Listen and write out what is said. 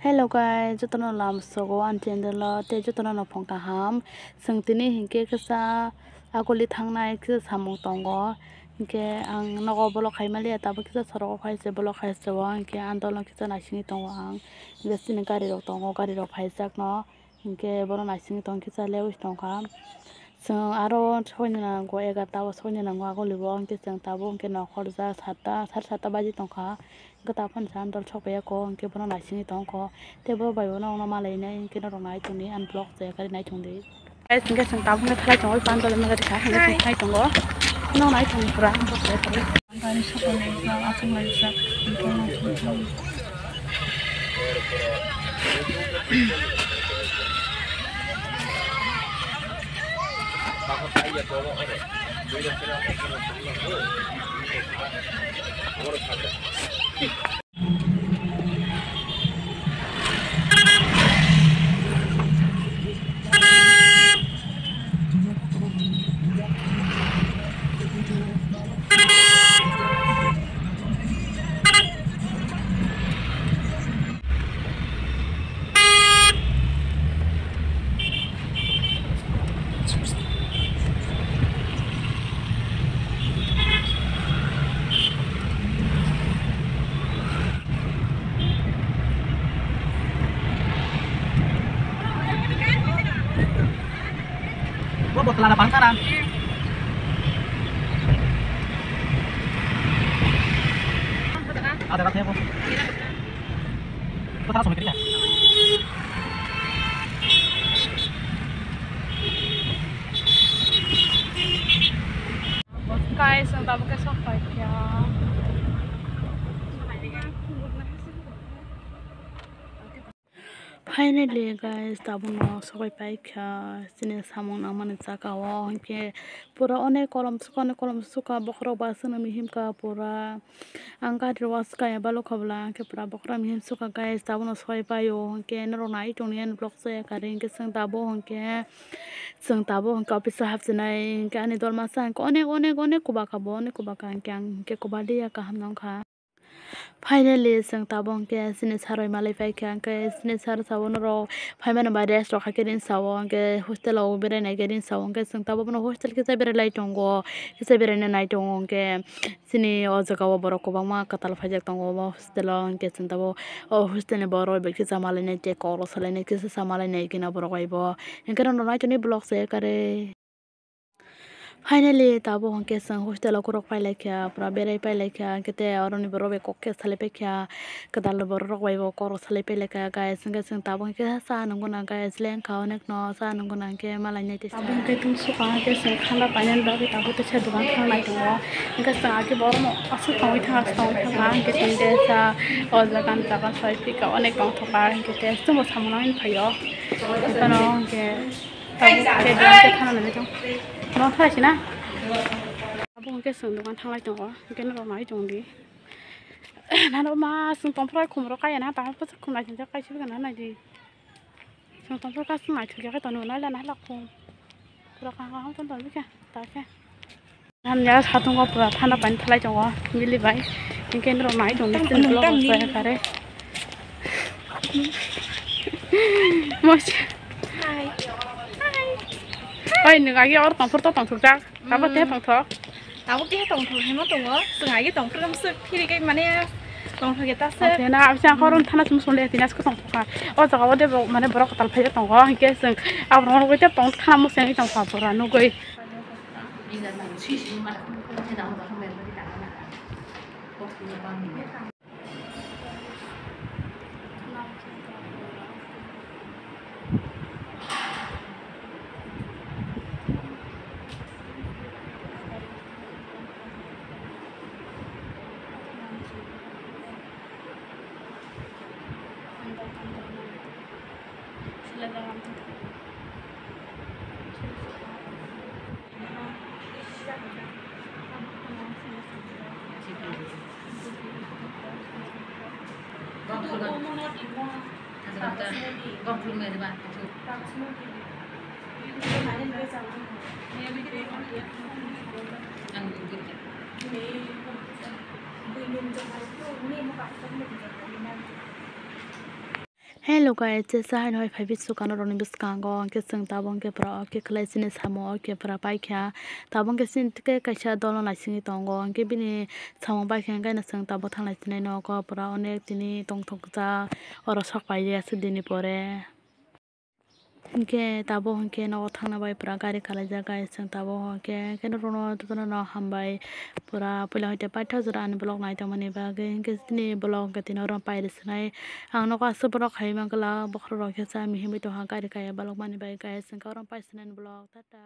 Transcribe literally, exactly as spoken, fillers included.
Hello guys, jotono lamsogo ani channel o tei jotono no phone kaham. Chwng tini hinkhe kisa aguli thangnai kisa samung tongo. Hinkhe ang nogo vlog khai maliya, tabuk kisa sorogo phai se vlog khai se o, hinkhe andolo kisa naisingwi tongo ang. Hinkhe chini gari rok tongo, gari rok phaijakno. Hinkhe bono naisingwi tong kisa lewi tongkha. Chwng aro soini nango egarta o soini nango aguli bo, hinkhe chwng tabuk hinkhe nokhorjak satta, sare satta baji tongkha. Hinkhe ta phano sa andol sokpaiya kho, hinkhe bono naisingwi tongkho. Tei bo bai bono malainai, hinkhe norok nai tongdi, ani vlog se kari nai tongdi. Guys, hinkhe chwng tabuk hinkhe thalai tongo, pandal mela rikha, hinkhe chwng thalai tongo. Norok nai tongdi pura. Gari sokolaijak, achuklaijak. Bo botol ada bangkaran. Ada kata apa? Kota langsung mikir ya. Guys, ang tabuk ke sok pai kya. Finally guys, tabukno sokoi paikha chini samung nangmani jagao, hinkhe pura onek kolom suka, onek kolom suka, bokhorok ba chwngno mihimkha pura. Ang gari o swkang ya balokha bwla, hinkhe pura bokhorok mihim suka guys, tabukno sokoi paio, hinkhe norok nai tongdi ani vlog se kari, hinkhe chwng tabuk hinkhe, chwng tabuk hinkhe office o hapsinai, hinkhe ani dol masa hinkhe onek, onek, onek kubakha bo, onek kubakha, hinkhe ang hinkhe kubalia kaham nongkha. Finally, chwng tabuk hinkhe chini sir roi malai paikha, hinkhe chini sir sao norok phaimani bai rest rok haikhe ring sao, hinkhe hostel o berai naikhe ring sao, hinkhe chwng tabuk bono hostel kisa berai lai tongo, kisa berai nai tongo, hinkhe chini o jaga o borok kwbangma kwtal paijak tongo omo hostel o, hinkhe chwng tabuk o hostel ni borok rok bai kisa malai nai tei kok rok salai nai, kisa sa malai nai gina borok bai bo, hinkhe norok nai tongdi vlog se kare. Finally, tabuk hinkhe chwng hostel o khorok pailaikha, pura berai pailaikha, hinkhe tei oroni borok bai kok khe salai paikha, kwtal borok rok bai bo kok rok salai pailaikha, guys, hinkhe chwng tabuk hinkhe cha nungwi nang, guys, lengkha onekno cha nungwi nang khe malai nai tei tabuk hinkhe thung sukha hinkhe chwng khanda painani bagwi tabuk teisa dogan thanglai tongo, hinkhe chwng age borokno aswk tongwi thangkha, aswk tongwi thangkha, hinkhe chwng tei cha o jaga ni jaga soi phika onek tongthokha, hinkhe tei chwngbo samung nangwi phaio, hinkhe phano hinkhe. Tabuk khe dogan khe thana nani tong. Dogan thana sina. Abo hwnkhe chwng dogan thanglai tongo. Hwnkhe norok nai tongdi. Nano ma chwng tongphra khumro kaya na, tamo bwswk khum naising jak kaisa bwkha na naidi. Chwng tongphra ka chwng naithok ya khe tongno nai la nai la khum. Pura kang kang tong tong bwkha ta khe. Hamya satung o pura thana pani thalai tongo, bili bai. Hinkhe norok nai tongdi, chini vlog rok chaya kare. Mosi. Hai. Oi, nwng agi or tongphor to tongthokjak. Tabo keha tongthok. Tabo keha tongthok himo tongo. Chwng agi tongphor khe phiri kai mane tongthok eta se. Ate na abse ang koron thana sum sonde tina sko tongthok. O jaga o de mane borok kwtal phai tongo. Hinkhe chwng aborok nugui te tong thana museng tongthok pura nugui. Hello guys, je sahai noi phai bisukano roni bwskango, hwnkhe chwng tabuk hwnkhe pura o khe khlai chini samo o khe pura paikha. Tabuk hwnkhe chini tike kaisa dolo naisingwi tongo, hwnkhe bini samung baikha hwnkhe chwng tabuk thanglai sinai nogo pura onek tini tongthokjak, oro sok pailiya se dini pore. Hwnkhe tabuk hwnkhe nogo thangna bai pura gari kalaijak guys, chwng tabuk hwnkhe, hwnkhe norokno jotono no hambai pura puila hoite paithago jora ani vlog naitongmani bagwi, hwnkhe chini vlog hwnkhe tini oro pairi sinai. Ang nogo aswk borok hai mangwlak, bokhorok rok khe cha mihimwi tongkha gari kaya balokmani bai guys, hwnkhe oro pai sinai vlog, tata.